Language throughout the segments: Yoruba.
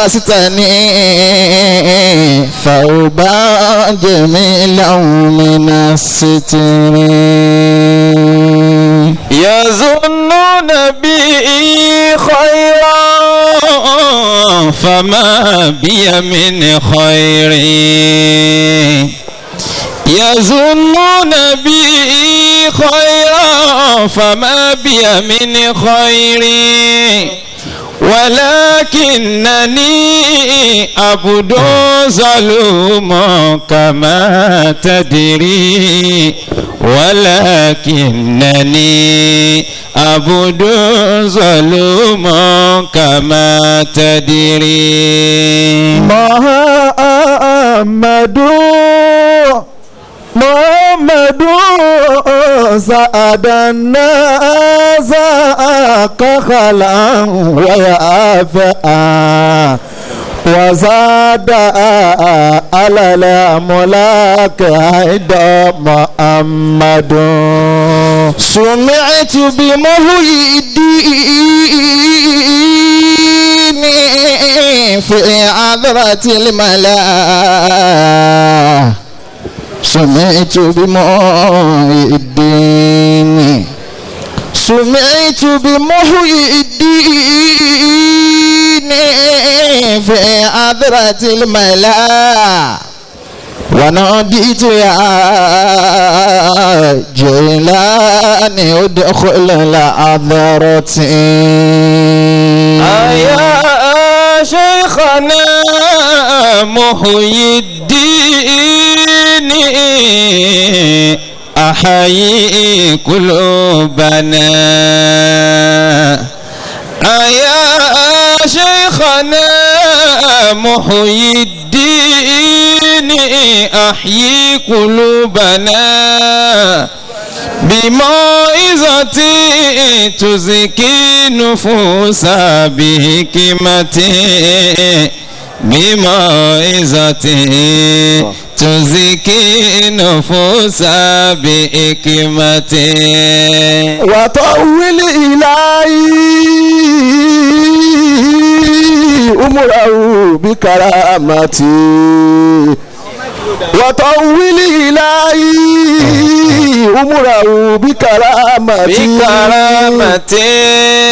ألبستني ثوبا جميلا من الستر. يظنون بي خيرا فما بي من خير. يظنون بي خيرا فما بي من خير، ولكنني عبد ظلوم كما تدري، ولكنني عبد ظلوم كما تدري. محمد محمد سعد الناس كخلا ويافعا وزاد على الملاك عند محمد. سمعت بمهي الدين في عذرة الملا، سمعت بمحيي الدين، سمعت بمحيي الدين في عذرة الملا، وناديت يا جيلاني ادخل العذرة. يا شيخنا محيي الدين أحيي قلوبنا، يا شيخنا محيي الدين أحيي قلوبنا بموعظة تزكي نفوسا بحكمة، بموعظة تزكي نفوسا بحكمة. وطول إلهي أمره بكرامتي، وطول إلهي أمره بكرامتي، بكرامتي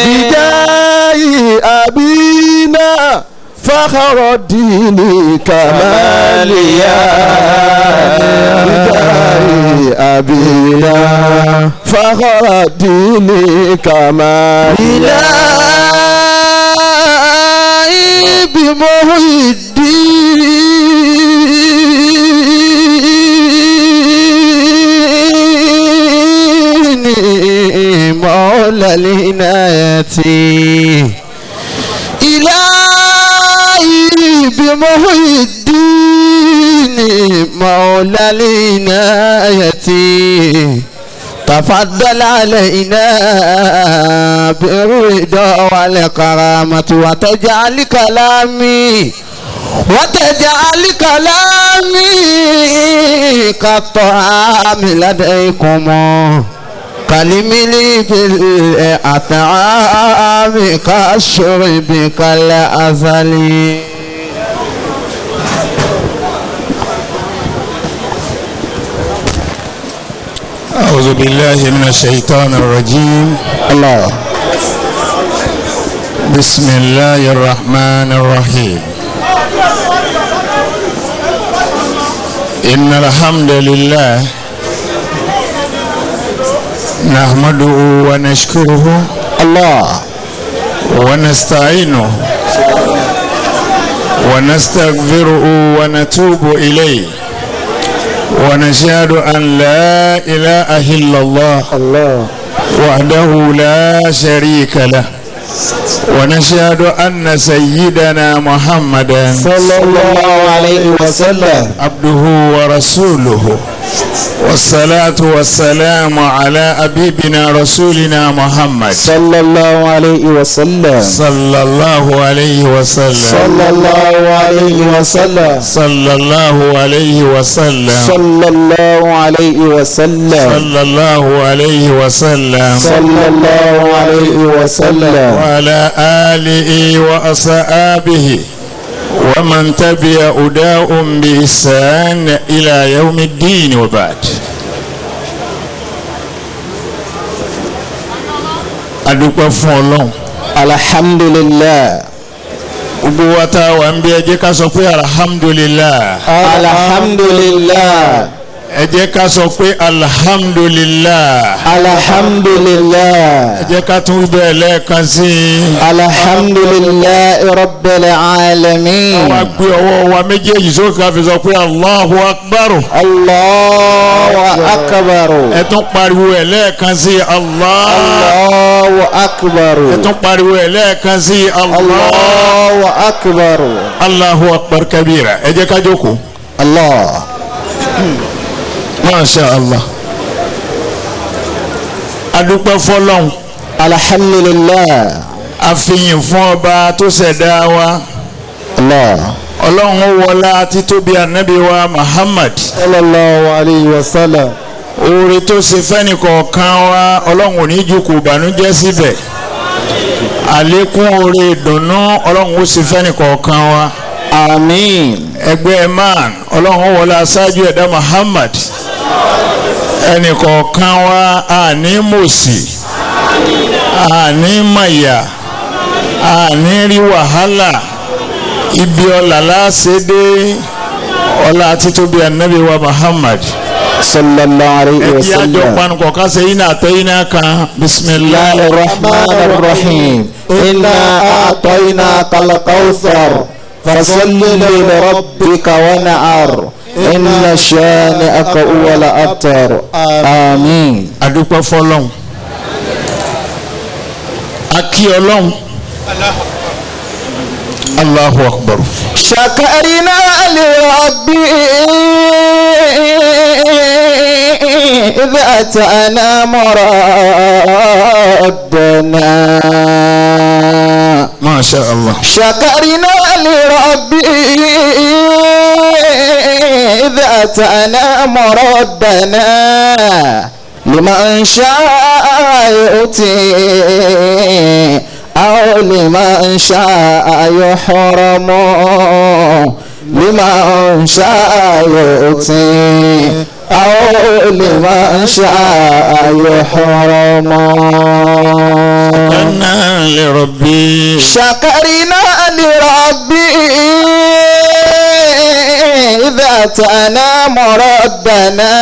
بجاه أبينا فخر الدين كماليا، بجاه أبينا فخر الدين كماليا. إلهي بمحيي الدين مولى العناية، إلهي بمحيي الدين مولى العناية، تفضل علينا بالرضا والكرامة، وتجعل كلامي وتجعل كلامي كالطعام لديكم، كلمي لي بالأطعام كالشرب كالعسل. أعوذ بالله من الشيطان الرجيم. الله. بسم الله الرحمن الرحيم. إن الحمد لله نحمده ونشكره الله ونستعينه ونستغفره ونتوب إليه، ونشهد أن لا إله إلا الله وحده لا شريك له، ونشهد أن سيدنا محمدا صلى الله عليه وسلم عبده ورسوله، والصلاة والسلام على أبينا رسولنا محمد صلى الله عليه وسلم صلى الله عليه وسلم صلى الله عليه وسلم صلى الله عليه وسلم صلى الله عليه وسلم صلى الله عليه وسلم صلى الله عليه وسلم وعلى آله وأصحابه ومن تبع هداهم بإحسان إلى يوم الدين وبعد. Adúpẹ́ fún Ọlọ́run. Alhamdulillah. Gbogbo wa tá a wà ń bí, ẹ jẹ́ ká sọ pé alhamdulillah. Alhamdulillah. Ẹ jẹ́ ká sọ pé alhamdulillah. Alhamdulillah. Ẹ jẹ́ ká tún bẹ́ẹ̀ lẹ́ẹ̀kan sí i. Alhamdulillah rabbil alamin. Àwa gbé ọwọ́ wa méjèèjì sókè ká fi sọ pé Allahu akbar. Allahu akbar. Ẹ tún pariwo ẹ̀ lẹ́ẹ̀kan sí i, Allah. Allahu akbar. Ẹ tún pariwo ẹ̀ lẹ́ẹ̀kan sí i, Allah. Allahu akbar. Allahu akbar kabira. Ẹ jẹ́ ká jókòó. Allah. Masha Allah. Adúpẹ́ fọ́lọ́hun. Alhamdulillah. Àfihàn fún ọba tó ṣẹ̀dá wa. Allah. Ọlọ́run ó wọlá títóbi ànábì wa Muhammad. Sallallahu alayhi wa sallam. Oore tó ṣe fẹ́nìkọ̀ọ̀kan wa, Ọlọ́run ò ní ju kò bànújẹ́ síbẹ̀. Àlékún oore ìdùnnú Ọlọ́run ó ṣe fẹ́nìkọ̀ọ̀kan wa. Àmín. Ẹgbẹ́ man, Ọlọ́run ó wọlá aṣáájú ẹ̀dá Muhammad. Ẹnìkọ̀ọ̀kan wa àní mòsì, àní màyà, àní rí wàhálà. Ibi ọ̀là láṣẹ dé, ọlá títóbi ànábì wa Muhammad. Sallallahu alayhi wa Ẹbí àjọ sallam. panukọ̀ ká ṣe iná àtẹ́yìnà kan. Bisimilahi. Rahman rahim. Inna a'tainaka al-kawthar. Fasalli li rabbika wanhar. Inna shani'aka huwal abtar. Àmín. Adúpẹ́ fọ́lọ́hun. Akí Ọlọ́hun. Allahu akbar. شكرنا لربي إذا أتانا مرادنا. Masha Allah. شكرنا لربي إذا أتانا مردنا لمن شاء يؤتي أو لمن شاء يحرم لمن شاء يؤتي أو لمن شاء يحرم. Anna li rabbi. شكرنا لربي إذا أتانا مردنا.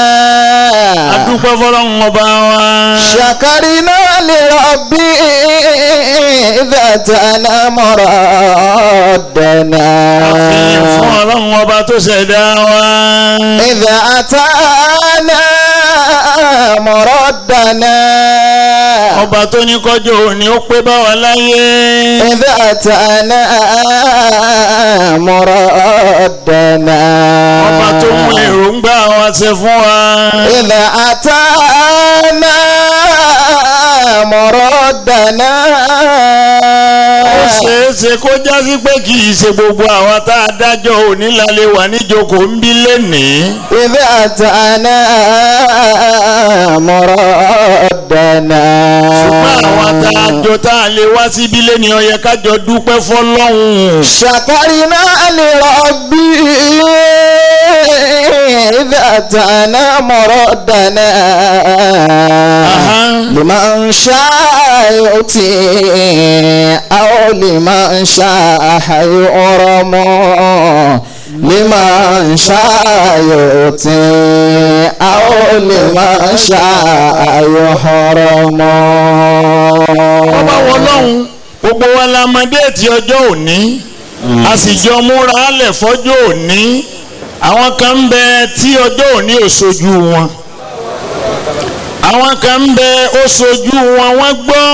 Adúpẹ́ fọ́lọ́hun ọba wa. شكرنا لربي إذا أتانا مردنا. Àfihàn fún Ọlọ́run ọba tó ṣẹ̀dá wa. إذا أتانا مردنا. Ọba tó ní kọjú òní ó pé bá wa láyé. إذا أتانا مردنا. Ọba tó mú èròǹgbà wa ṣe fún wa. إذا أتانا مردنا. Ó ṣeé ṣe kó jásí pé kì í ṣe gbogbo àwa tá a dájọ́ òní la lè wà níjókòó ń bí lénìí. إذا أتانا مردنا. Ṣùgbọ́n àwa tá a jọ tá a lè wá síbí lénìí, ó yẹ ká jọ dúpẹ́ fọ́lọ́hun. شكرنا لربي إذا أتانا مردنا. Aha. لمن شاء يؤتي أو لمن شاء يحرم لمن شاء يؤتي أو لمن شاء يحرم. Ọba wọlọ́hun, gbogbo wa la mọ déètì ọjọ́ òní, a sì jọ múra lẹ̀ fọ́jọ́ òní. Àwọn kan ń bẹ tí ọjọ́ òní ò ṣojú wọn, àwọn kan ń bẹ ó ṣojú wọn, wọ́n gbọ́,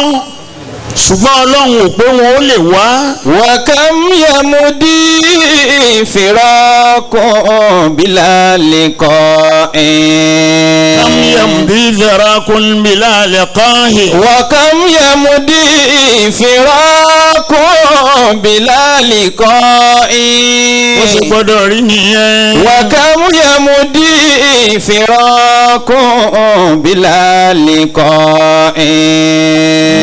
ṣùgbọ́n Ọlọ́run ò pé wọn ó lè wá. وكم يمضي فراق بلا لقاء. كم يمضي فراق بلا لقاء. وكم يمضي فراق بلا لقاء. Ó sì gbọ́dọ̀ rí nìyẹn. وكم يمضي فراق بلا لقاء.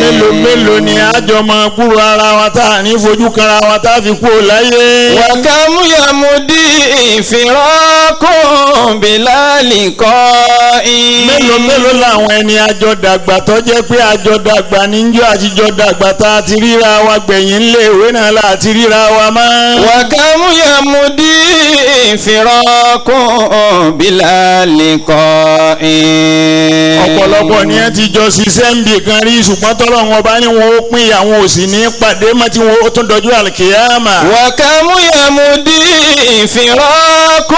Mélòó mélòó ni àjọ máa gbúrò ara wa tá a ní fojú kanra wa tá a fi kú láyé. وكم يمضي فراق بلا لقاء. Mélòó mélòó làwọn ẹni àjọ dàgbà tó jẹ́ pé àjọ dàgbà níjọ́ àtijọ́ dàgbà tá a ti ríra wa gbẹ̀yìn lé ìwé náà là ti ríra wa mọ́. وكم يمضي فراق بلا لقاء. Ọ̀pọ̀lọpọ̀ ni ẹ ti jọ ṣiṣẹ́ ń bì kan rí, ṣùgbọ́n tọ́lọ́run ọba ní wọn ó pín àwọn òsì ní pàdé mọ́ tí wọn ó tún dọjú àlùkìyámà. وكم يمضي فراق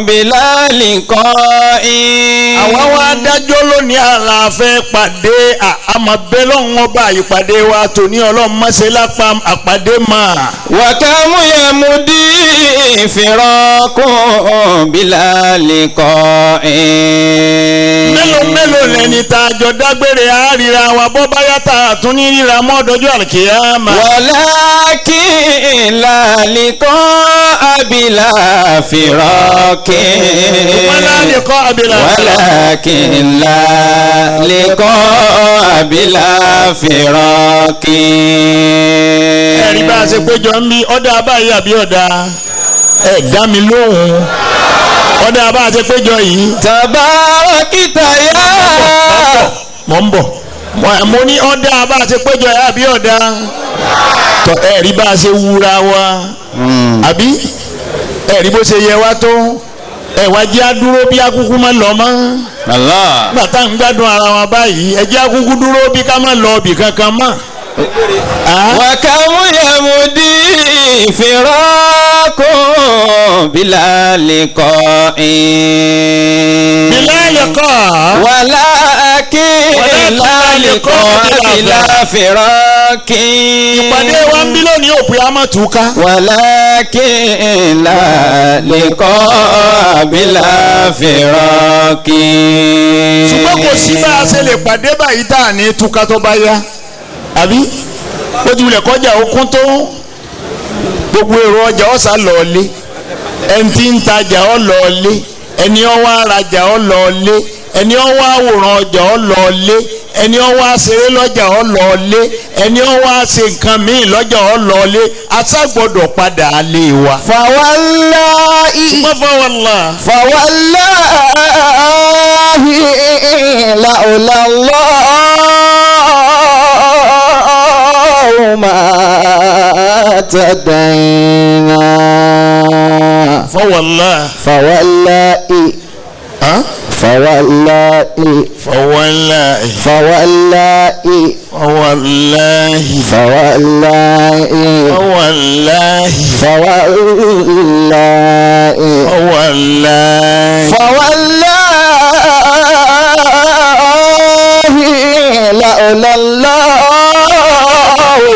بلا لقاء. Àwa wá dájọ́ lónìí àlàáfẹ́ pàdé àmọ́ bẹ́ẹ̀ lọ́hùn ọba ìpàdé wa tòní ọlọ́run mọ́ṣẹ́ lápá àpàdé mà. وكم يمضي فراق بلا لقاء. Mélòó mélòó lẹni tá a jọ dágbére àárira wa bọ́ báyà tá a tún ní ríra mọ́ dọjú àlùkìyámà. ولكن لا لقاء بلا فراق. ولا لقاء بلا ولكن لا لقاء بلا فراق. Ẹ̀rí bá a ṣe péjọ ń bí ọ̀dà abáyé àbí ọ̀dà ẹ̀ dá mi lóhùn ọ̀dà abá a ṣe péjọ yìí. تباركت يا Mọ̀ ń bọ̀ mo ní ọ̀dà abá a ṣe péjọ yìí àbí ọ̀dà tọ ẹ̀rí bá a ṣe wúra wa àbí ẹ̀rí bó ṣe yẹ wá tó ẹ̀ wá jẹ́ àdúró bí akúkú má lọ mọ́. Allah. Nígbà tá à ń gbádùn ara wa báyìí ẹ jẹ́ akúkú dúró bí ká má lọ ibì kankan mọ́. وكم يمضي فراق بلا لقاء. بلا لقاء. ولكن لا لقاء بلا فراق. Ìpàdé wa ń bí lónìí òpin amọ̀túká. ولكن لا لقاء بلا فراق. Ṣùgbọ́n kò sí bá a ṣe lè pàdé báyìí tá a ní túká tó bá yá àbí ó ti wulẹ̀ kọjá okun tó gbogbo èrò ọjà ọ̀sà lọ́ọ̀lé, ẹni tí ń tajà ọ̀ lọ́ọ̀lé, ẹni ó wá rajà ọ̀ lọ́ọ̀lé, ẹni ó wá wòran ọjà ọ̀ lọ́ọ̀lé, ẹni ó wá ṣeré lọ́jà ọ̀ lọ́ọ̀lé, ẹni ó wá ṣe nǹkan míì lọ́jà ọ̀ lọ́ọ̀lé, a sá gbọ́dọ̀ padà lé wa. فوالله Ṣùgbọ́n fọwọ́lá. فوالله لولا الله ما تدينا. Fọwọ́lá. فوالله فوالله Fọwọ́lá. فوالله Fọwọ́lá. فوالله Fọwọ́lá. فوالله Fọwọ́lá. فوالله لولا الله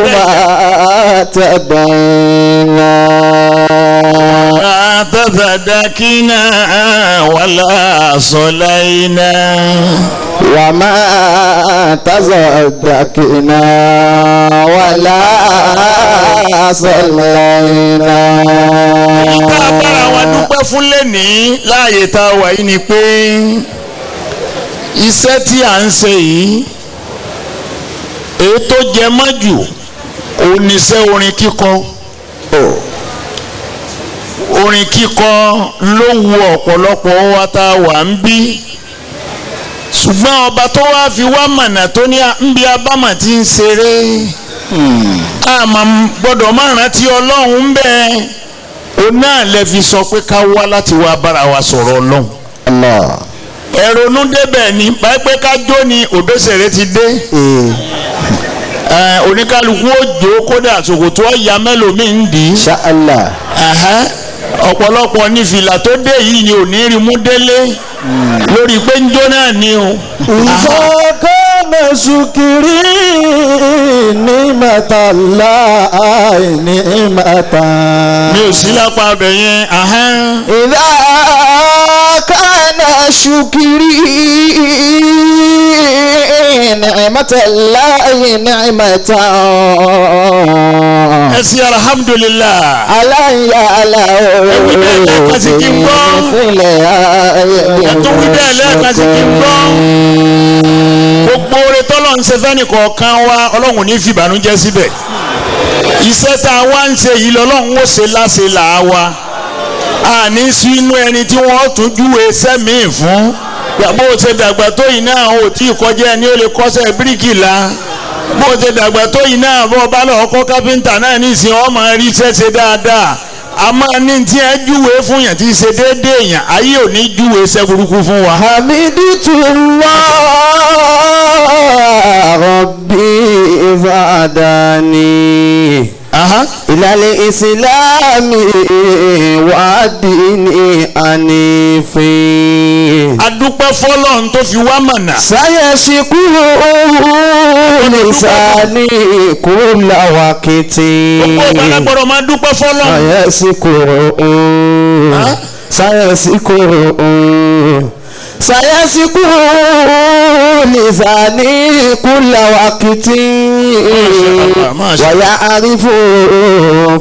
ما تبينا. لا تصدقنا ولا صلينا. وما تصدقنا ولا صلينا. Tá a bára wa dúpẹ́ fún lẹ́nìí láàyè tá a wà yìí ni pé iṣẹ́ tí à ń ṣe yìí èyí tó jẹ mọ́ jù òun ni iṣẹ́ orin kíkọ. Orin kíkọ ló wu ọ̀pọ̀lọpọ̀ wa tá a wà ń bí, ṣùgbọ́n ọba tó wá fi wá mọ̀nà tó ní ń bí abámọ̀ tí ń ṣeré àmọ́ gbọ́dọ̀ má rántí ọlọ́run ń bẹ́ẹ̀ òun náà lè fi sọ pé ká wá láti wá bára wa sọ̀rọ̀ ọlọ́run. Allah. Ẹ̀rọnú débẹ̀ ni báyìí pé ká jó ni òbésèré ti dé oníkálukú ó jó kódà ṣòkòtò ọ̀yà mẹ́lòmíì ń dì í. Insha Allah. Ọ̀pọ̀lọpọ̀ ní fìlà tó dé yìí ni ò ní rí mú délé lórí pé ń jó náà ni o. إذا كان شكري نعمة الله نعمة. Mi ò sí lápá abẹ yẹn. إذا كان شكري نعمة الله نعمة. Ẹ sí alhamdulillah. Aláya aláwọ̀ Ẹ wí bẹ́ẹ̀ lẹ́ẹ̀kan sí kí n gbọ́. Ìpínlẹ̀ ayé Ẹ tún wí bẹ́ẹ̀ lẹ́ẹ̀kan sí kí n gbọ́. Gbogbo oore tọ́lọ̀ ń ṣe fẹ́ni kọ̀ọ̀kan wa Ọlọ́run ò ní fi ìbànújẹ́ síbẹ̀. Iṣẹ́ tá a wá ń ṣe yìí lọ́lọ́run ó ṣe láṣẹ là á wa. A ní sí inú ẹni tí wọ́n tún júwe iṣẹ́ míì fún. Bó o ṣe dàgbà tó yìí náà o tí ì kọjá ẹni ó lè kọ́ṣẹ́ bíríkìlà. Bó o ṣe dàgbà tó yìí náà bó o bá lọ kọ́ kápẹ́ńtà náà nísìnyí ọ máa rí iṣẹ́ ṣe dáadáa. A máa ní tí ẹ júwe fún yàn tí í ṣe déédéé yàn ayé ò ní júwe iṣẹ́ burúkú fún wa. Hamidullah Rabbi fadani. Aha. Ilal Islami wa dini anifi. A dúpẹ́ fọ́lọ́run tó fi wá mọ̀nà. Sayashukuru lisani kulla waqti. Gbogbo ìgbàlá gbọ́dọ̀ máa dúpẹ́ fọ́lọ́run. Sayashukuru sayashukuru sayashukuru lisani kulla waqti. Allah, Masha Allah. Wa ya'rifu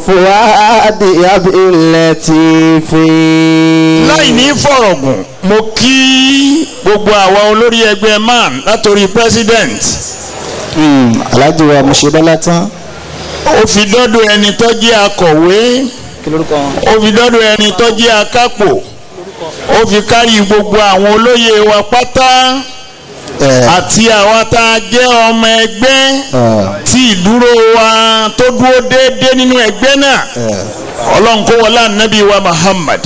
fuadi billatifi. Láì ní fọ̀rọ̀gùn, mo kí gbogbo àwa olórí ẹgbẹ́ man látòrí president. Alhaji wa Mosebọ́lá tán. Ó fi dọ́dọ̀ ẹni tó jẹ́ akọ̀wé, Kí lórúkọ wọn? ó fi dọ́dọ̀ ẹni tó jẹ́ akápò, ó fi kárí gbogbo àwọn olóyè wa pátá àti àwa tá a jẹ́ ọmọ ẹgbẹ́ tí ìdúró wa tó dúró déédéé nínú ẹgbẹ́ náà. Ọlọ́run kó wọlé ànábì wa Muhammad,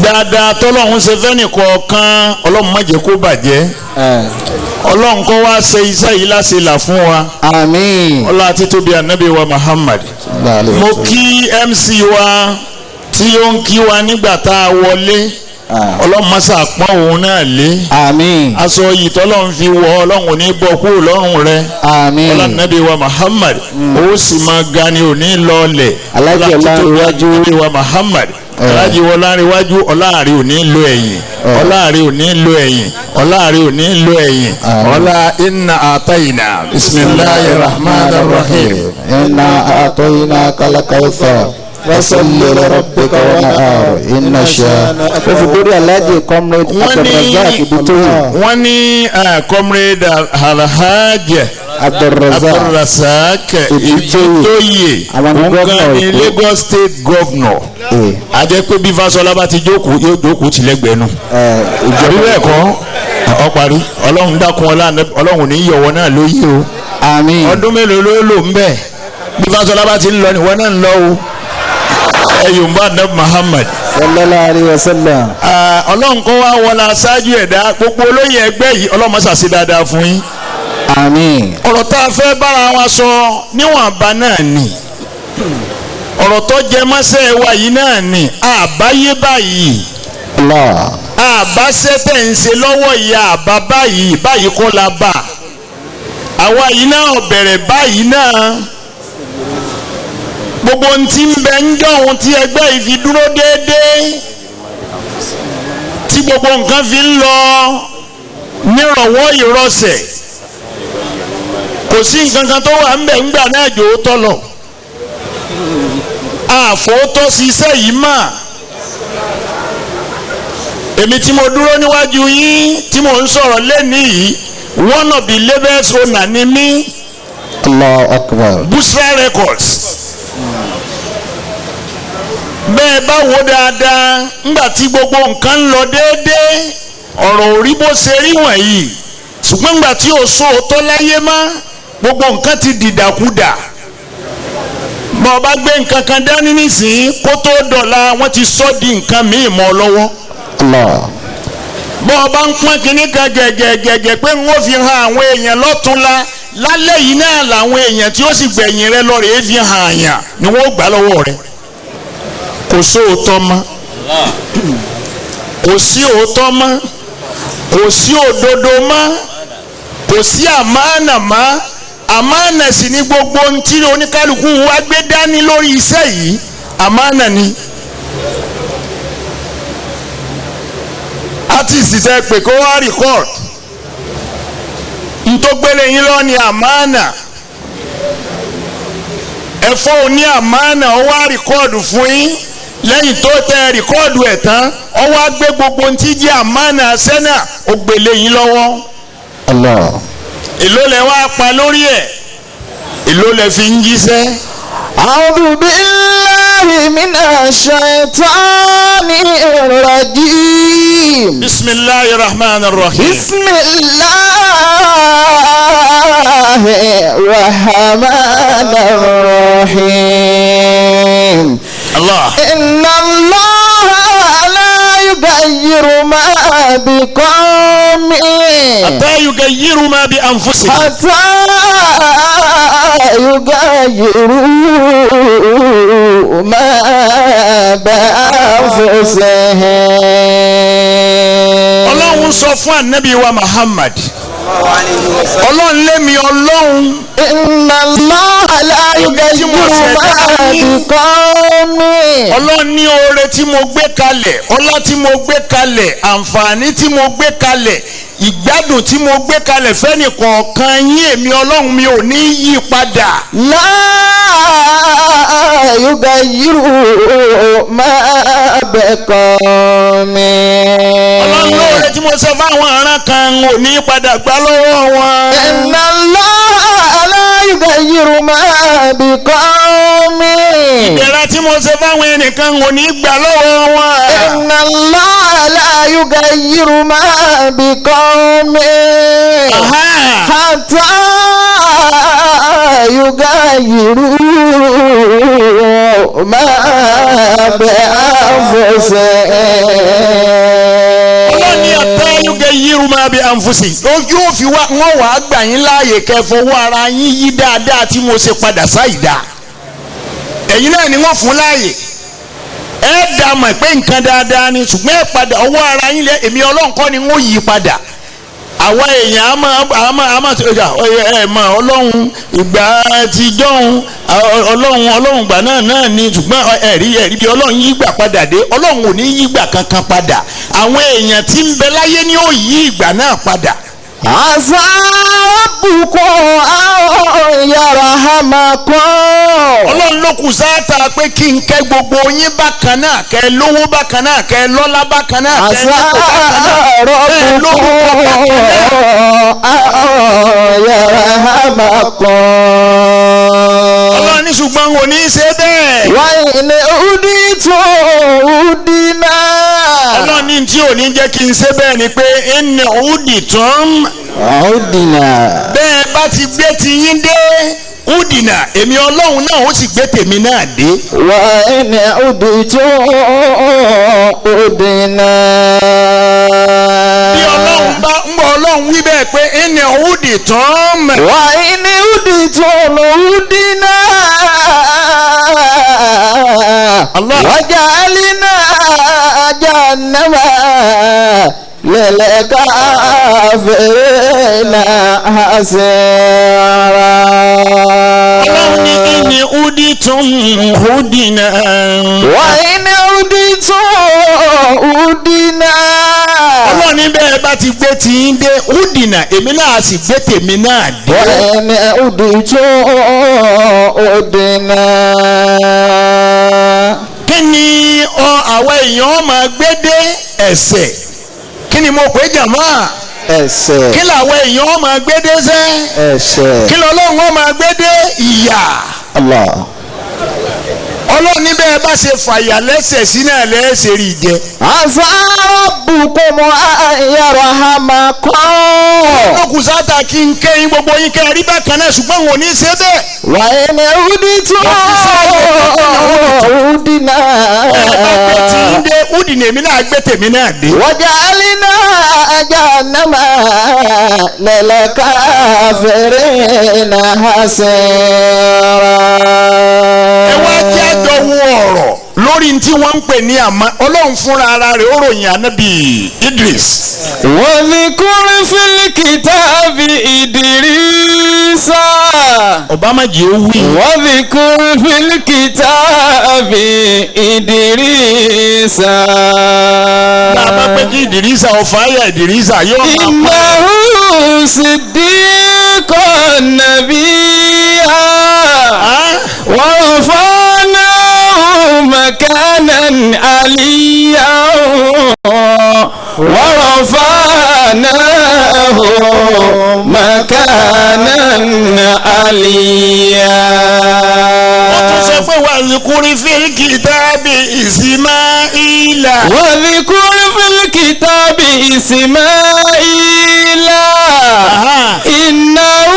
dáadáa tọ́lọ́run ṣe fẹ́ni kọ̀ọ̀kan, Ọlọ́run má jẹ́ kó bàjẹ́. Ọlọ́run kó wá ṣe iṣẹ́ yìí láṣẹ là fún wa. Àmín. Ọlá títóbi ànábì wa Muhammad. Mo kí MC wa tí ó ń kí wa nígbà tá a wọlé. Ọlọ́run má ṣàpọ́n òun náà lé. Àmín. Aṣọ yìí tọ́lọ́run fi wọ, Ọlọ́run ò ní bọ́ kúrò lọ́rùn rẹ. Àmín. Ọlá nàbí wa Muhammad, ó sì máa ga ni ò ní lọlẹ̀. Alájì Ọlárewájú. Ọlá wa Muhammad, Alájì Ọlárewájú, ọláàrí ò ní lo ẹ̀yìn, ọláàrí ò ní lo ẹ̀yìn, ọláàrí ò ní lo ẹ̀yìn. Ọlá inna àtàyìnà bisimilahi rahman rahim. Inna a'tainaka al-kawthar fasalli li rabbika wanhar inna shani'aka. Ó fi dórí Alhaji Comrade Wọ́n ní Abdulrazak Ibitoyi. Wọ́n ní comrade Alhaji Abdulrazak Abdulrazak Ibitoye. Ibitoye, Àwọn ni òun gan governor ni Èkó. Lagos State governor. A jẹ́ pé bí Fáṣọlá bá ti jókòó, yóò jókòó tìlẹ́gbẹ̀ẹ́ nù. Àbí bẹ́ẹ̀ kọ́? Ọ parí. Ọlọ́run dákun, ọlá Ọlọ́run ní yọ̀wọ́ náà ló yé o. Àmín. Ọdún mélòó ló lò ń bẹ̀? Bí Fáṣọlá bá ti ń lọ nìwọ náà ń lọ o. Ẹ yòǹbá Ànábì Muhammad. Sallallahu alayhi wa sallam. Ọlọ́run kọ́ wá wọlé aṣáájú ẹ̀dá gbogbo olóyè ẹgbẹ́ yìí, Ọlọ́run má ṣàṣe dáadáa fún yín. Àmín. Ọ̀rọ̀ tá a fẹ́ bára wa sọ níwọ̀nba náà ni ọ̀rọ̀ tó jẹ mọ́sẹ̀ wa yìí náà ni àbáyé báyìí. Allah. Àbáṣẹ́ tẹ̀ ń ṣe lọ́wọ́ ìyá àbá báyìí báyìí kọ́ la bá àwa yìí náà bẹ̀rẹ̀ báyìí náà. Gbogbo ohun tí ń bẹ ń jọ̀hún tí ẹgbẹ́ yìí fi dúró déédéé, tí gbogbo nǹkan fi ń lọ nírọ̀wọ́ ìrọsẹ̀, kò sí nǹkan kan tó wà ń bẹ̀ ńgbà náà jò ó tọ̀ lọ. Àfòótọ́ ṣiṣẹ́ yìí mà. Èmi tí mo dúró níwájú yín tí mo ń sọ̀rọ̀ lẹ́nìí yìí, one of the labels owner ni mí. Allahu akbar. Busra Records. Bẹ́ẹ̀ bá wo dáadáa, ńgbà tí gbogbo nǹkan ń lọ déédéé, ọ̀rọ̀ ò rí bó ṣe rí wọ̀nyí, ṣùgbọ́n ńgbà tí ò sóòótọ́ láyé mọ́, gbogbo nǹkan ti dìdàkudà. Bọ́ ọ bá gbé nǹkan kan dání nísìnyí, kó tó dọ̀la wọ́n ti sọ di nǹkan míì mọ́ ọ lọ́wọ́. Allah. Bọ́ ọ bá ń pọ́n kinní kan gẹ̀gẹ̀gẹ̀gẹ̀ pé n ó fi hàn àwọn èèyàn lọ́túnla, lálẹ́ yìí náà làwọn èèyàn tí ó sì gbẹ̀yìn rẹ lọ rèé fi hàn àyàn ni wọ́n ó gbà lọ́wọ́ rẹ. Kò sóòótọ́ mọ́, kò sí òótọ́ mọ́, kò sí òdodo mọ́, kò sí àmánà mọ́. Àmánà sì ni gbogbo ohun tí oníkálukú wa gbé dání lórí iṣẹ́ yìí, àmánà ni. Artist tẹ pé kó wá record ntọ́gbélé yín lọ ni àmánà. Ẹ̀fọ́ òní àmánà ó wá rìkọ́ọ̀dù fún yín. Lẹ́yìn tó tẹ rìkọ́ọ̀dù ẹ̀ tán, ó wá gbé gbogbo ohun tí jẹ́ àmánà sẹ́nà ó gbélé yín lọ́wọ́. Allah. Èló lẹ wá pa lórí ẹ̀? Èló lẹ fi ń jíṣẹ́? أعوذ بالله من الشيطان الرجيم. Bisimilahi rahman rahim. بسم الله الرحمن الرحيم. Allah. إن الله لا يغير ما بقوم Hatta yugayiru ma bi anfusihim. حتى يغيروا ما بأنفسهم. Ọlọ́run sọ fún ànábì wa Muhammad. Ọlọ́run lémi Ọlọ́run. إن الله لا يغير ما بقوم. Ọlọ́run ní oore tí mo gbé kalẹ̀, ọlá tí mo gbé kalẹ̀, àǹfààní tí mo gbé kalẹ̀, ìgbádùn tí mo gbé kalẹ̀ fẹ́ni kọ̀ọ̀kan yín, èmi Ọlọ́run mi ò ní yí padà. لا يغير ما بقوم. Ọlọ́run lóore tí mo ṣe fáwọn aràn kan ò ní padà gbà lọ́wọ́ wọn. إن الله لا يغير ما بقوم. Ìdẹ̀ra tí mo ṣe fáwọn ẹnìkan ò ní gbà lọ́wọ́ wọn. إن الله لا يغير ما بقوم Aha. حتى يغيروا ما بأنفسهم. Ọlọ́run ní hatta yugayiru ma bi anfusihim. Yóò fi wá wọ́n wàá gbà yín láàyè kẹ́ fọwọ́ ara yín yí dáadáa tí mo ṣe padà sáìdá. Ẹ̀yin náà ni wọ́n fún láàyè. Ẹ dá mọ̀ pé nǹkan dáadáa ni, ṣùgbọ́n ẹ padà ọwọ́ ara yín lẹ, èmi Ọlọ́run kọ́ ni wọ́n yí padà. Àwa èèyàn a máa ẹ mọ̀ Ọlọ́run ìgbà àtijọ́, Ọlọ́run ìgbà náà ni, ṣùgbọ́n ẹ̀rí bí Ọlọ́run yí gbà padà dé. Ọlọ́run ò ní yí gbà kankan padà. Àwọn èèyàn tí ń bẹ láyé ni ó yí ìgbà náà padà. عسى ربكم أن يرحمكم. Ọlọ́run ló kù sáàtà pé kí n kẹ́ gbogbo yín bákan náà, kẹ́ lówó bákan náà, kẹ́ lọ́lá bákan náà, kẹ́ عسى nípò bákan náà, kẹ́ lórúkọ bákan náà. ربكم أن يرحمكم. Ọlọ́run ní ṣùgbọ́n kò ní í ṣe bẹ́ẹ̀. وإن عدتم عدنا. Ọlọ́run ní tí ò ní jẹ́ kí n ṣe bẹ́ẹ̀ ni pé ẹnì òdì tán. عدنا. Bẹ́ẹ̀ bá ti gbé ti yín dé udina, èmi Ọlọ́run náà ó sì gbé tèmi náà dé. وإن عدتم عدنا. Bí Ọlọ́run bá ń bọ̀, Ọlọ́run wí bẹ́ẹ̀ pé ẹnì òdì tán. وإن عدتم عدنا. الله. وجعلنا جهنم للكافرين حصيرا. Ọlọ́run ní ẹnì òdì tán udina. وإن عدتم عدنا. Ọlọ́run ní bẹ́ẹ̀ bá ti gbé ti yín dé udina, èmi náà sì gbé tèmi náà dé. وإن عدتم عدنا. Kí ni àwa èèyàn máa gbé dé? Ẹ̀ṣẹ̀. Kí ni mo pè é, jàmá? Ẹ̀ṣẹ̀. Kí làwọn èèyàn máa gbé dé sẹ́? Ẹ̀ṣẹ̀. Kí lọ́lọ́run máa gbé dé? Ìyà. Allah. Ọlọ́run ní bẹ́ẹ̀ bá ṣe fàyà lẹ́sẹ̀ sí náà lẹ́sẹ̀ rí jẹ. عسى ربكم أن يرحمكم. Lókùn sáta kí n kẹ́yìn gbogbo yín kẹ́ ẹ rí bákan náà, ṣùgbọ́n wọn ò ní ṣe bẹ́ẹ̀. وإن عدتم عدنا. Ẹ bá gbé tí ń dé údì ní, èmi náà gbé tèmi náà dé. وجعلنا جهنم للكافرين حصيرا. Ẹ wá jẹ́ àjọ wo ọ̀rọ̀ lórí tí wọ́n ń pè ní àmọ́ Ọlọ́run fúnra ara rẹ̀ ó ròyìn ànábì Idris. واذكر في الكتاب إدريس. Obama jẹ́ ó wí. واذكر في الكتاب إدريس. Bá a bá pé kí Ìdírísà ọ̀fà ayà Ìdírísà yóò máa pa. إنه صديق نبيا. ورفعناه مكانا عليا ورفعناه مكانا عليا. Ó tún sọ pé واذكر في الكتاب إسماعيل. واذكر في الكتاب إسماعيل إنه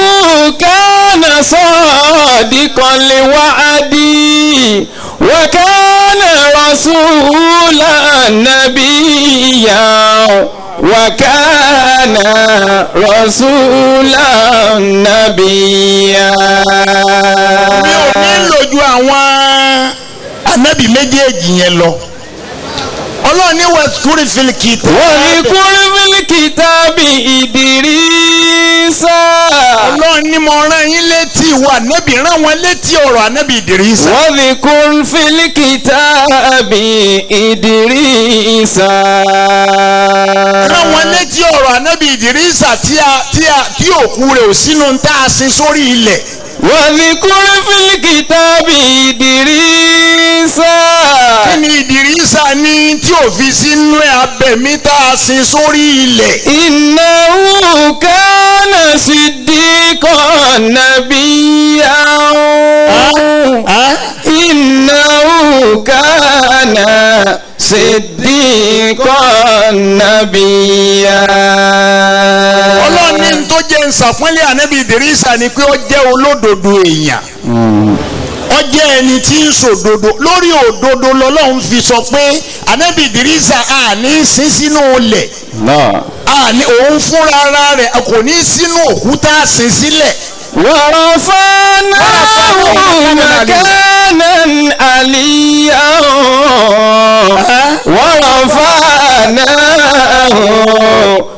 كان صادقا الوعد وكان رسولا نبيا وكان رسولا نبيا. Mi ò ní lò ju àwọn ànábì méjèèjì yẹn lọ. Ọlọ́run ní واذكر في الكتاب. واذكر في الكتاب إدريس. Ọlọ́run ní mo rán yín létí ìwọ ànábì, rán wọn létí ọ̀rọ̀ ànábì Ìdírísà. واذكر في الكتاب إدريس. Rán wọn létí ọ̀rọ̀ ànábì Ìdírísà tí a tí a tí òkú rẹ̀ ò sínú tá a sin sórí ilẹ̀. واذكر في الكتاب إدريس. Kí ni Ìdírísà ní tí ò fi sínú ẹ̀ abẹ̀mí tá a sin sórí ilẹ̀? إنه كان صديقا نبيا إنه كان صديقا نبيا. Ọlọ́run ní tó jẹ́ ń ṣàpọ́nlé ànábì Ìdírísà ni pé ó jẹ́ olódodo èèyàn, ó jẹ́ ẹni tí ń sòdodo. Lórí òdodo lọ́lọ́run fi sọ pé ànábì Ìdírísà àní sín sínú ilẹ̀, àní òun fúnra ara rẹ̀ kò ní sínú òkúta sin sílẹ̀. ورفعناه مكانا عليا ورفعناه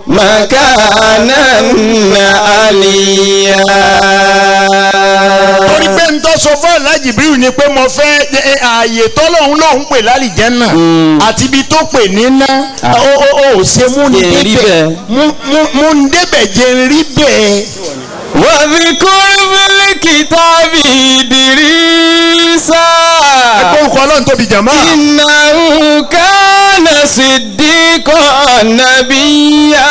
مكانا عليا. Torí pé ń tọ́ sọ fún Alhaji Jibril ni pé mo fẹ́ ààyè tọ́lọ́hún lòún pè lálìjẹ́nà àti ibi tó pè níná, ó ó ó ṣe mú ní Jẹ́ rí débẹ̀ bẹ́ẹ̀. Mú ní débẹ̀, jẹ́ ń rí bẹ́ẹ̀. واذكر في الكتاب إدريس. Ẹgbẹ́ orúkọ Ọlọ́run tóbi jàmá. إنه كان صديقا نبيا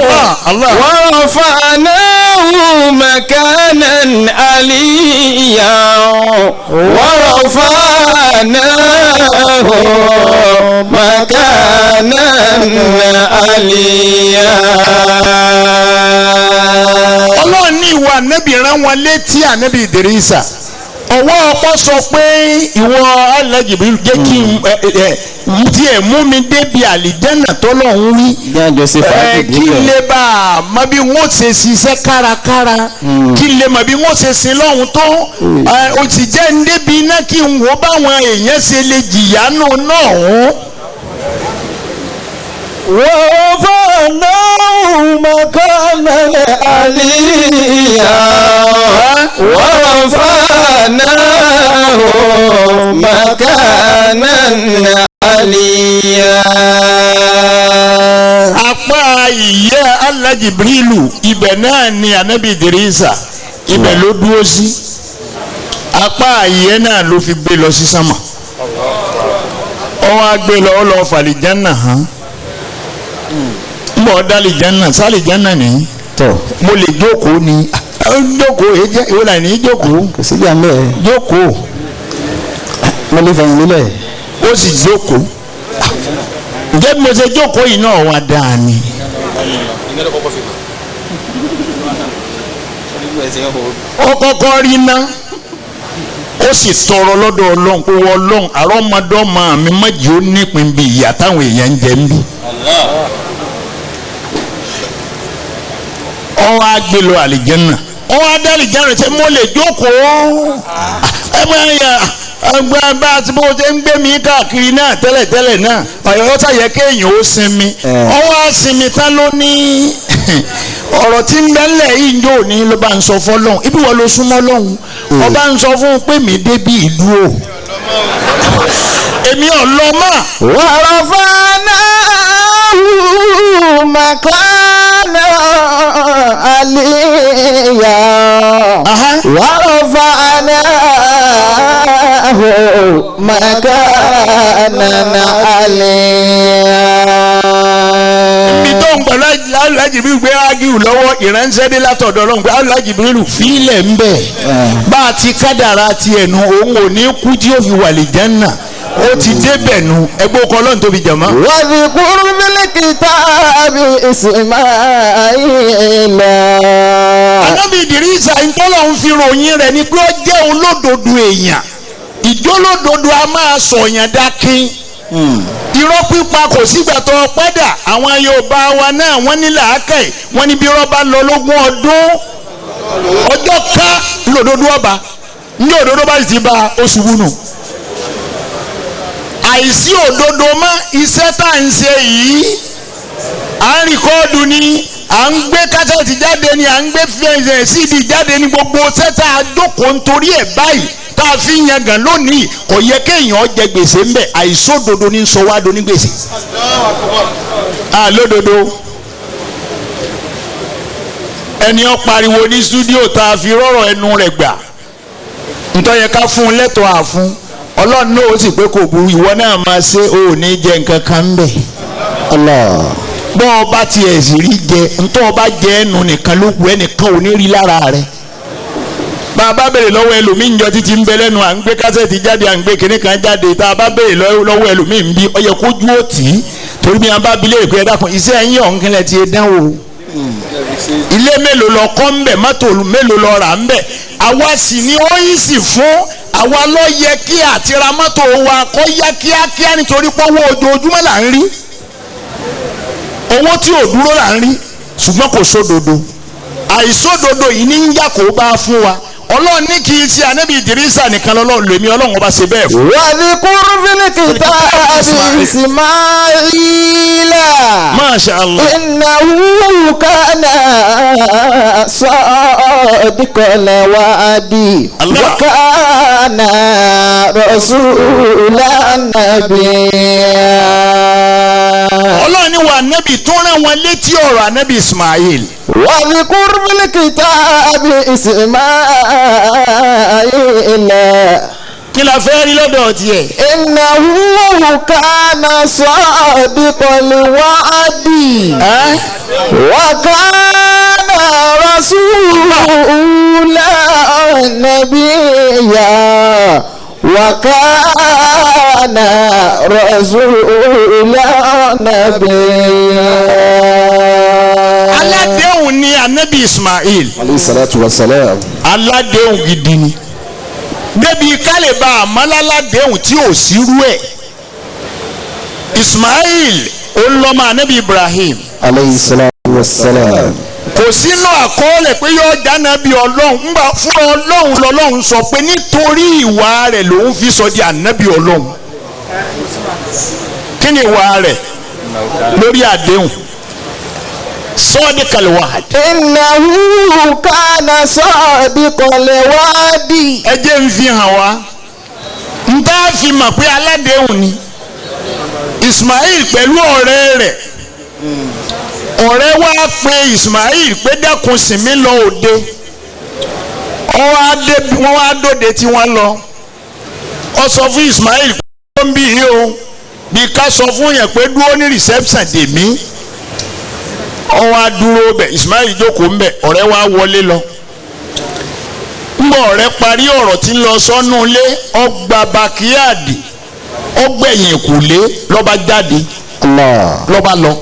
Allah, Allah. ورفعناه مكانا عليا ورفعناه مكانا عليا. Ọlọ́run ní ìwọ ànábì rán wọn létí ànábì Ìdírísà. Ọwọ́ ọpọ́ sọ pé ìwọ Alhaji Jibril, jẹ́ kí n ẹ ẹ díẹ̀ mú mi débi àlìjẹ́nà tọ́lọ́run wí kí n lè bá a mọ bí wọ́n ṣe ṣiṣẹ́ kárakára, kí n lè mọ bí wọ́n ṣe sin lọ́hùn tó o sì jẹ́ ń débi iná kí n wò báwọn èèyàn ṣe lè jìyà nù náà hùn. ورفعناه مكانا عليا ورفعناه مكانا عليا. Apá ìyẹ́ Alhaji Jibrilu, ibẹ̀ náà ni anabi Ìdírísà, ibẹ̀ ló dúró sí. Apá ìyẹ́ náà ló fi gbé lọ sí sánmà. Ó wá gbé lọ, ó lọ fàlìjánà hàn ń bọ̀ dálìjánà sálìjánà ní Tọ́. mo lè jókòó ni. Ah, jókòó èyí jẹ́ ìwé náà ní jókòó. Kò síjà ń bẹ̀. Jókòó. Mo lè fẹ̀yìn lélẹ̀. Ó sì jókòó. Ǹjẹ́ bí mo ṣe jókòó yìí náà wá dáa ni? Ó kọ́kọ́ rí ná, ó sì tọrọ lọ́dọ̀ Ọlọ́run pé wọ́n Ọlọ́run, àrọ́mọdọ́mọ mi mọ̀jì ó nípìn bí ìyá táwọn èèyàn ń jẹ ń bí. Ọwọ́ á gbé lọ àlìjẹ́nà, ọwọ́ á dá àlìjẹ́nà. Ṣé mo lè jókòó? Ẹ bá yà ẹgbẹ́ bá a ti bó ṣe ń gbé mi káàkiri náà tẹ́lẹ̀tẹ́lẹ̀ náà, ọ̀yọ́ ṣàyẹ kéèyàn ó sinmi. Ọwọ́ á sinmi tán, ló ní ọ̀rọ̀ tí ń bẹ́lẹ̀ yìí ń yóò ní ló bá ń sọ fọ́lọ́hún. Ibi wọ́n ló súnmọ́ lọ́hún, ọba ń sọ fún un pé mi débi ìlú o, èmi ò lọ mọ́. ورفعناه مكانا عليا. ورفعناه مكانا عليا. Ibi tó ń pẹ̀lú alájìbí gbé ágìrù lọ́wọ́, ìránṣẹ́ dé látọ̀dọ̀ Ọlọ́run pé alájìbí fílẹ̀ ń bẹ̀. Bá a ti kádàrá ti ẹ̀nu, òun ò ní kú tí ó fi wà lè jẹ́nà. Ó ti débẹ̀ nu ẹgbẹ́ ọkọ̀ Ọlọ́run tóbi jàmá. واذكر في الكتاب إسماعيل. Ànábì Ìdírísà, ìtọ́lọ́run fi ròyìn rẹ̀ ni pé ó jẹ́ olódodo èèyàn. Ìjólódodo a máa sọ̀yàn dákín. Irọ́ pípa kò sígbà tó padà. Àwọn Yorùbá wa náà, wọ́n ní làákàyè, wọ́n ní bí irọ́ bá lọ lógún ọdún, ọjọ́ ká lòdodo ọba ní òdodo bá sì ti ba oṣù wúnú. Àìsí òdodo mọ́, iṣẹ́ tá à ń ṣe yìí, à ń record ni, à ń gbé kásẹ̀tì jáde ni, à ń gbé fẹ́ẹ̀sẹ̀ CD jáde ni, gbogbo sẹ́tà àjókòó nítorí ẹ̀ báyìí tá a fi ń yangàn lónìí, kò yẹ kéèyàn jẹ gbèsè ńbẹ. Àìsódodo ní sọ wá do ní gbèsè. Àlódodo ẹni ó pariwo ní studio tá a fi rọ̀rọ̀ ẹnu rẹ̀ gbà, ntọ́ yẹ ká fún un lẹ́tọ̀ọ́ àfún Ọlọ́run náà, ó sì pé kò burú, ìwọ náà máa ṣe, o ò ní jẹ nǹkan kan ń bẹ̀. Allah. Bọ́ ọ bá tiẹ̀ sì rí jẹ, ntọ́ ọ bá jẹ ẹnu nìkan ló kù, ẹnìkan ò ní rí lára rẹ̀. Bá a bá béèrè lọ́wọ́ ẹlòmíì ń jọ títí ń bẹ lẹ́nu, à ń gbé kásẹ̀tì jáde, à ń gbé kinní kan jáde, tá a bá béèrè lọ́wọ́ ẹlòmíì ń bí, ó yẹ kójú ó tì í, torí bí wọn bá bilé ìpè, ẹ dákun, iṣẹ́ ẹ̀yìn ọ̀hún ti dán o, ilé mélòó lọ kọ́ ń bẹ̀, mọ́tò mélòó lọ rà ń bẹ̀? Àwa sì ni ó yìí sì fún àwa lọ yẹ kí àti ra mọ́tò wa kọ́ yá kíákíá, nítorí pé owó ojoojúmọ́ là ń rí, owó tí ò dúró là ń rí, ṣùgbọ́n kò sódodo. Àìsódodo yìí ní ń yà kó bá fún wa. Ọlọ́run ní kì í ṣe Ànábì Ìdírísà nìkan lọ́lọ́run lèmi Ọlọ́run ọba ṣe bẹ́ẹ̀ fún. واذكر في الكتاب إسماعيل. Masha Allah. إنه كان صادق الوعد. الله. وكان رسولا نبيا. Ọlọ́run ní wa Ànábì tó rán wọn létí ọ̀rọ̀ Ànábì Ismail. واذكر في الكتاب إسماعيل. Kí la fẹ́ rí lọ́dọ̀ tiẹ̀? إنه كان صادق الوعد وكان رسولا نبيا، وكان رسولا نبيا. Aládéhùn ni Ànábì Ismail. Alayhi salatu wa salam. Aládéhùn gidi ni, débi kálíbà àmọ́láládéhùn tí ò sírú ẹ̀. Ismail olọ́mọ Ànábì Ibrahim. Alayhi salatu wa salam. Kò sínú àkọọ́lẹ̀ pé yóò jáná bí Ọlọ́run ńgbà fúnra Ọlọ́run lọ́lọ́run sọ pé nítorí ìwà rẹ̀ lòun fi sọ di Ànábì Ọlọ́run. Kí ni ìwà rẹ̀ lórí àdéhùn? Sọ́ọ́dí kàlùwàd. إنه كان صادق الوعد. Ẹ jẹ́ ń fi hàn wá n tá a fi mọ̀ pé aládéhùn ni Ismail pẹ̀lú ọ̀rẹ́ rẹ̀. Ọ̀rẹ́ wa pe Ismail pé, "Dákun, sìn mí lọ òde." Wọ́n wá dé, wọ́n wá dóde tí wọ́n lọ. Ó sọ fún Ismail pé ó ń bí yìí o, bí ká sọ fún yẹn pé dúró ní reception dè mí. Ó wá dúró bẹ̀, Ismail jókòó ń bẹ̀, ọ̀rẹ́ wa wọlé lọ. Ńgbọ́ ọ̀rẹ́ parí ọ̀rọ̀ tí ń lọ sọ́nù ilé, ọgbà backyard, ọgbẹ̀yìn ìkùlé, lọ́ba jáde. Allah. Lọ́ba lọ.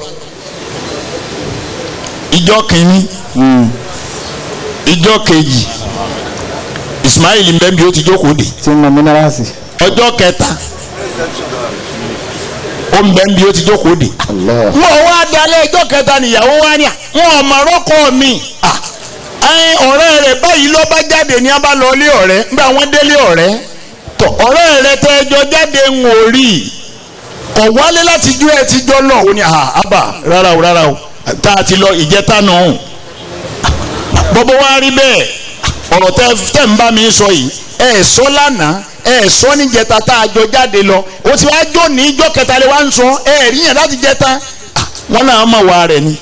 Ìjọ kìíní, ìjọ kejì, Ismail mbẹ́bí ó ti jókòó dé. Tí ń mọ minerals. Ọjọ́ kẹta, ó mbẹ́bí ó ti jókòó dé. Allah. Wọn wá dalẹ̀ ìjọ kẹta, níyàwó wá ní à wọn ò mọ̀ rọ́kọ̀ mi. Ẹ ọ̀rẹ́ rẹ̀ báyìí ló bá jáde ní a bá lọ ilé ọ̀rẹ́. Nígbà wọ́n délé ọ̀rẹ́ tọ, ọ̀rẹ́ rẹ̀ tẹ́ ẹjọ́ jáde ń wò rí kọ̀ wálé láti jó ẹ ti jọ lọ. Ó ní àbá, rárá o, rárá o, tá a ti lọ ìjẹta nù. Bọ́bọ́ wá rí bẹ́ẹ̀, ọ̀rọ̀ tẹ́ tẹ́ ń bá mi sọ yìí, ẹ sọ lánàá, ẹ sọ níjẹta tá a jọ jáde lọ, ó ti wá jó ní ìjọ kẹta lè wá ń sọ ẹ rí yẹn láti jẹta. Wọn náà mọ̀ wá rẹ̀ ni.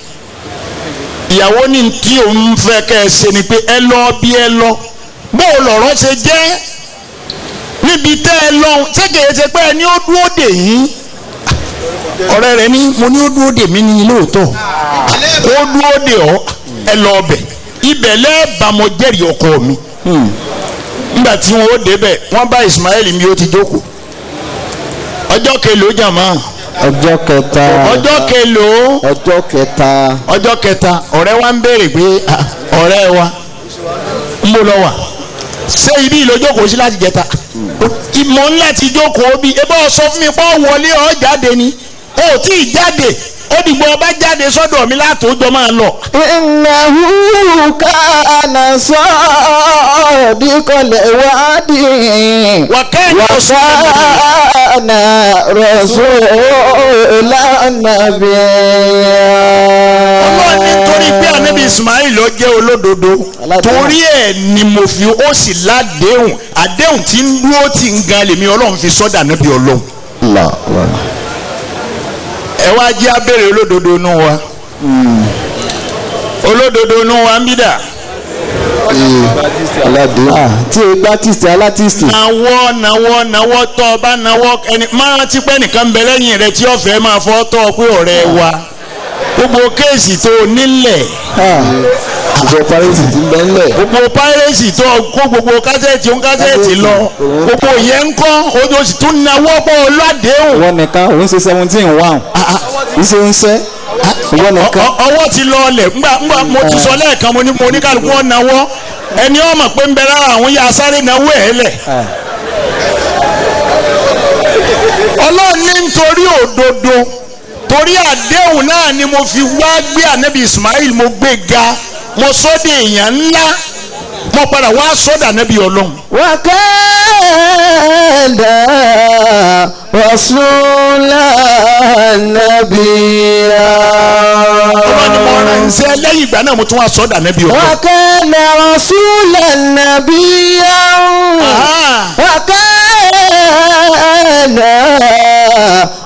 Ìyàwó ní tí òun fẹ́ kẹ́ ẹ ṣe ni pé ẹ lọ bí ẹ lọ, bó o lọ̀rọ̀ ṣe jẹ́. Níbi tẹ́ ẹ lọ, ṣé kìí ṣe pé ẹni ó dúró dè yín? Ọ̀rẹ́ rẹ̀ ní mo ní ó dúró dè mí ní lóòótọ́. Ó dúró dè ọ́, ẹ lọ ọbẹ̀. Ibẹ̀ lẹ́ẹ̀bà mo jẹ́rìí ọkọ mi. Nígbà tí wọ́n ó débẹ̀, wọ́n bá Ismail mi ó ti jókòó. Ọjọ́ kelòó jàmá? Ọjọ́ kẹta. Ọjọ́ kelòó? Ọjọ́ kẹta. Ọjọ́ kẹta. Ọ̀rẹ́ wa ń béèrè pé ọ̀rẹ́ wa ń bò lọ wà, ṣé ibi ìlójókòó sí láti jẹta? Ìmọ̀ ńlá ti jókòó bí ebí ọ sọ fún mi pé ọ wọlé ọ jáde ni, o tí ì jáde, ó dìgbò ọba jáde sọ́dọ̀ mi látòójọ́ máa lọ. Innahu kana sadiqal wa'di. Wa kana rasulan nabiyya. Ọlọ́run nítorí pé Ànábì Ismail ló jẹ́ olódodo, torí ẹ̀ ni mo fi ó sì ládéhùn, àdéhùn tí ń dúró tí ń gan lèmi Ọlọ́run fi sọ́dà Ànábì Ọlọ́run. Ẹ wá jẹ́ abẹ́rẹ́ olódodo nù wa, olódodo nù wa ń bí dà. Tí o gbá tìsí alátìsí. Nawọ́ nawọ́ nawọ́ tọ́ ọ bá nawọ́ ẹni máa rántí pé nìkan ń bẹ lẹ́yìn rẹ tí ọ̀fẹ́ máa fọ́ tọ́ ọ pé ọ̀rẹ́ wa gbogbo kéèsì tó o nílẹ̀. Gbogbo pírẹ́sì ti ń bẹ ńlẹ̀. Gbogbo pírẹ́sì tó o kó gbogbo kásẹ̀tì ń kásẹ̀tì lọ gbogbo yẹn ń kọ́ ojú oṣù tún nawọ́ pọ̀ ọlọ́dẹ̀ẹ́hùn. Wọ́n nìkan òun ṣe 17-1 ìṣe ń ṣe wọ́n nìkan. Ọwọ́ ti lọ ọlẹ̀ ńgbà ńgbà mo ti sọ lẹ́ẹ̀kan mo ní mo ní kálukú ọ̀ nawọ́ ẹni ọmọ pé ń bẹ lára àwọn yà sáré nawọ́ ẹ̀ lẹ̀. Ọlọ́run ní nítorí òdodo torí àdéhùn náà ni mo fi wá gbé Ànábì Ismail, mo gbé ga, mo sọ́dọ̀ èèyàn ńlá, mo padà wá sọ́dọ̀ Ànábì Ọlọ́run. Wa kana rasulan nabiyya. Ọlọ́run ni mo ránṣẹ́ lẹ́yìn ìgbà náà mo tún wá sọ́dọ̀ Ànábì Ọlọ́run. Wa kana rasulan nabiyya. Wa kana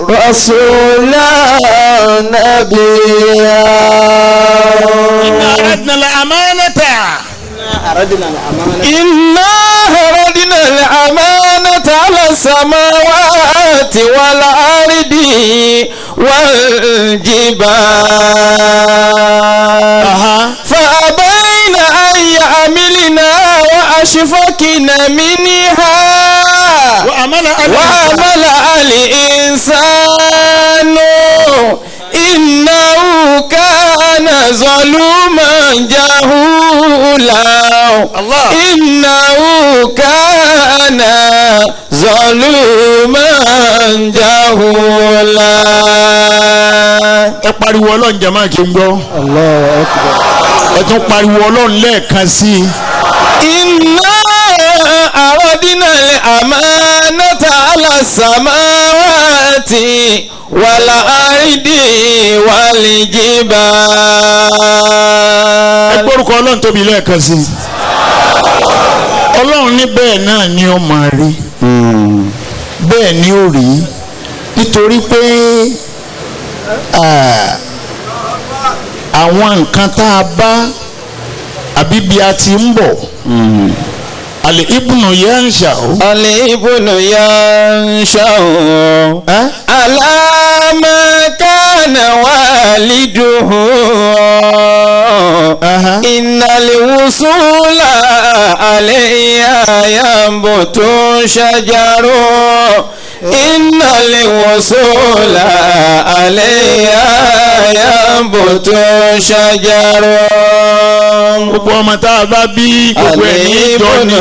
rasulan nabiyya. Inna aradna al-amanata. إنا عرضنا الأمانة على السماوات والأرض والجبال فأبين أن يحملنها وأشفقن منها وحمل الإنسان إنه كان ظلوما جهولا. إنه كان ظلوما جهولا. Ẹ pariwo Ọlọ́run jàmáà kí n gbọ́. Ẹ tún pariwo Ọlọ́run lẹ́ẹ̀kan sí i. إنا أردنا الأمانة على السماوات والأرض والجبال. Ẹ gbórúkọ Ọlọ́run tóbi lẹ́ẹ̀kan sí i. Ọlọ́run ní bẹ́ẹ̀ náà ni ó máa rí, bẹ́ẹ̀ ni ó rí, nítorí pé àwọn nǹkan tá a bá àbí bí a ti ń bọ̀. Àlè ibùnú yẹn ń ṣà ó. Àlè ibùnú yẹn ń ṣà ó. Àlàmà kánà wàlídùú. Ìnàlè wùsùlà àlè yàyàmbò tó ń ṣàjàrò. Ìnàlè wùsùlà àlè yàyàmbò tó ń ṣàjàrò. Gbogbo ọmọ tá a bá bí gbogbo ẹ̀ ní ìjọ ni.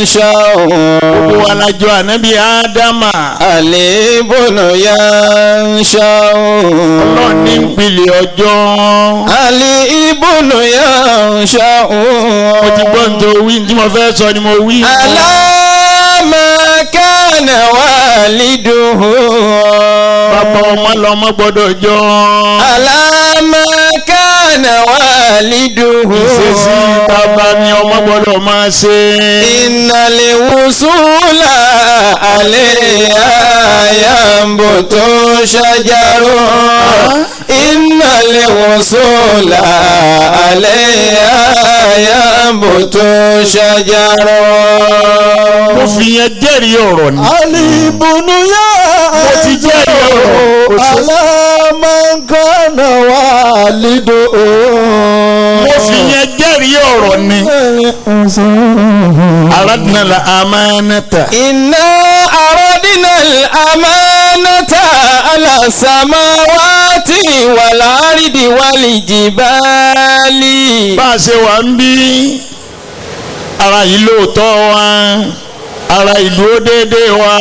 Gbogbo wa la jọ Ànábì Ádámà. Àlébùnú yá ń ṣá o. Ọlọ́run ní ìpìlẹ̀ ọjọ́. Àlébùnú yá ń ṣá o. Mo ti gbọ́ ní tó wí, tí mo fẹ́ sọ ni mo wí. Aláàmà kánà wàlídùú. Bàbá ọmọ lọmọ gbọ́dọ̀ jọ. Aláàmà kánà wàlídùú. Ìṣesí bàbá ni ọmọ gbọ́dọ̀ máa ṣe. Ìnàlẹ̀ wùsùlà àlẹ́ àyàmbò tó ṣàjàrò. Ìnàlẹ̀ wùsùlà àlẹ́ ينبت شجر. Mo fi yẹn jẹ́rìí ọ̀rọ̀ ni. Alibunu yá Mo ti jẹ́rìí ọ̀rọ̀. alámọ̀kànnà wà lídò. Mo fi yẹn jẹ́rìí ọ̀rọ̀ ni. Aradna la amanata. إنا أردنا الأمانة على السماوات والأرض والجبال. Bá a ṣe wà ń bí ara yìí lóòótọ́ wa, ara ìdúró déédéé wa,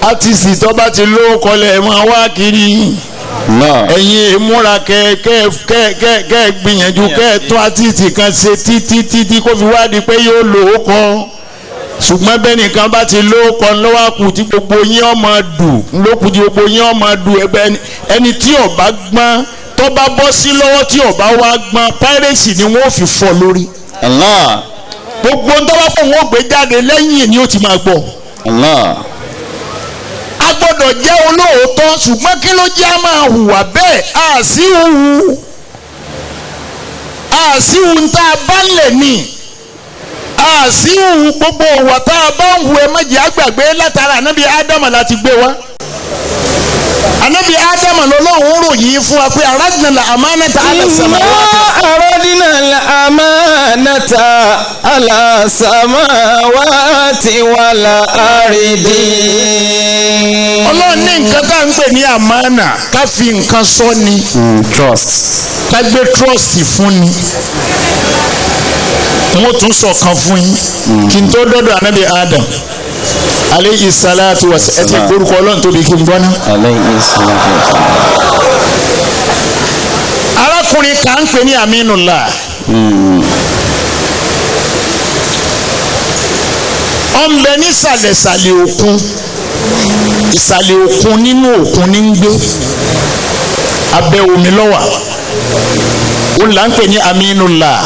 àtìsí tó bá ti lóko lẹ̀ máa wá kiri. Ẹ̀yin ìmúra kẹ kẹ kẹ kẹ kẹ gbìyànjú kẹ tún àtìsí kan ṣe títí títí kó fi wá di pé yóò lò ó kọ, ṣùgbọ́n bẹ́ẹ̀ nìkan bá ti lóko lọ́wọ́ kù tí gbogbo yín ọmọ dù lókù tí gbogbo yín ọmọ dù. Ẹbẹ ẹni tí ó bá gbọ́n tó bá bọ́ sí lọ́wọ́ tí ó bá wá gbọ́n, piracy ni wọ́n fi fọ́ lórí. Allah. Gbogbo ń tọ́wọ́ fún wọn gbé jáde lẹ́yìn ni ó ti máa gbọ́. Allah. A gbọ́dọ̀ jẹ́ olóòótọ́, ṣùgbọ́n kí ló jẹ́ a máa hùwà bẹ́ẹ̀? Àṣìhù ń tá a bá lẹ̀ ní àṣìhù gbogbo òwà tá a bá ń hu. Ẹ má jẹ́ àgbàgbé látara ànábì Ádámà láti gbé wá. Ànábì Ádámà lọ́lọ́run ròyìn fún wa pé aradna al-amanata ala إنا samawati. أردنا الأمانة على السماوات والأرض. Ọlọ́run ní nǹkan tá à ń pè ní àmánà, ká fi nǹkan sọ ni. Trust. Ká gbé trust fún ni. Mo tún sọ kan fún yín kí n tó dọ́dọ̀ ànábì Adam aleyhi salatu wa ẹ ti gbórúkọ Ọlọ́run tóbi kí n gbọ́ ná. Alayhi salatu wa salam. Arákùnrin kan ń pè ní Aminullah. Ó ń bẹ nísàlẹ̀sàlẹ̀ òkun, ìsàlẹ̀ òkun, nínú òkun ní ń gbé, abẹ́ omi lọ́wà. Ó là ń pè ní Aminullah.